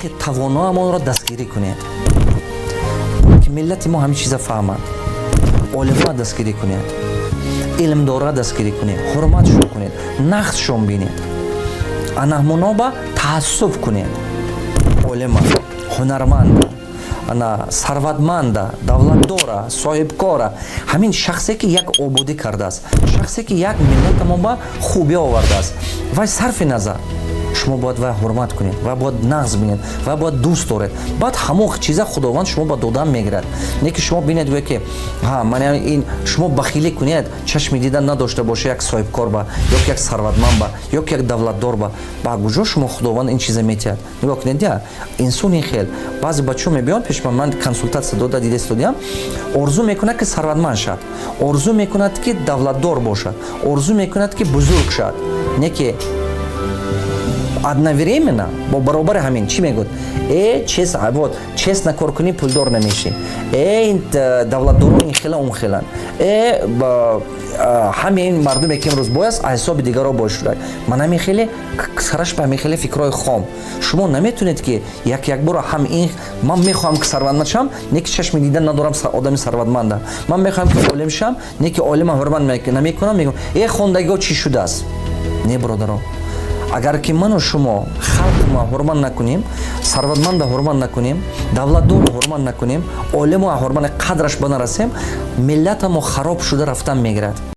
Халқи тавоноамонро дастгирӣ кунед, ки миллати мо ҳамин чиза фаҳмад. Олимоа дастгирӣ кунед, илмдора дастгирӣ кунед, ҳурматшон кунед, нағзшон бинед, анаҳмуноба таассуб кунед. Олима, ҳунарманда, ана сарватманда, давлатдора, соҳибкора, ҳамин шахсе, ки як ободӣ кардааст, шахсе, ки як миллатамон ба хубӣ овардааст, вай сарфи назар, шумо бояд вай ҳурмат кунед, вай бояд нағз бинед, вай бояд дӯст доред. Баъд ҳамон чиза Худованд шумо ба додан мегирад. Не ки шумо бинед, гӯед, ки ҳа, ман ин, шумо бахилӣ кунед, чашми дидан надошта боша як соҳибкор ба ё ки як сарватманд ба ё ки як давлатдор ба. Ба куҷо шумо Худованд ин чиза метиҳад? Нигоҳ кунед, я инсон ин хел баъзе бачаҳо мебиёнд пеш ман, ман консултатсия дода дида истодиам, орзу мекунад, ки сарватманд шавад, орзу мекунад, ки давлатдор бошад, орзу мекунад, ки бузург шавад. Не ки одновременно, бо баробари ҳамин чӣ мегӯяд? Вот, честно кор кунӣ, пулдор намешӣ, ин давлатдоро ин хела, он хелан, ҳамин мардуме, ки имрӯз бой аст, аз ҳисоби дигаро бой шуда. Ман ҳамин хеле сараш ба ҳамин хеле фикрҳои хом. Шумо наметавонед, ки як якбора ҳам ин ман мехоҳам, ки сарватманд шавам, не ки чашми дидан надорам одами сарватманда, ман мехоҳам, ки олим шавам, не ки олима ҳурмат намекунам, мегӯям, хондагиҳо чӣ шудааст. Не, бародарон, агар ки ману шумо халқма ҳурмат накунем, сарватманда ҳурмат накунем, давлатдорро ҳурмат накунем, олимо ҳурмат, қадраш ба нарасем, миллатамо хароб шуда рафтан мегирад.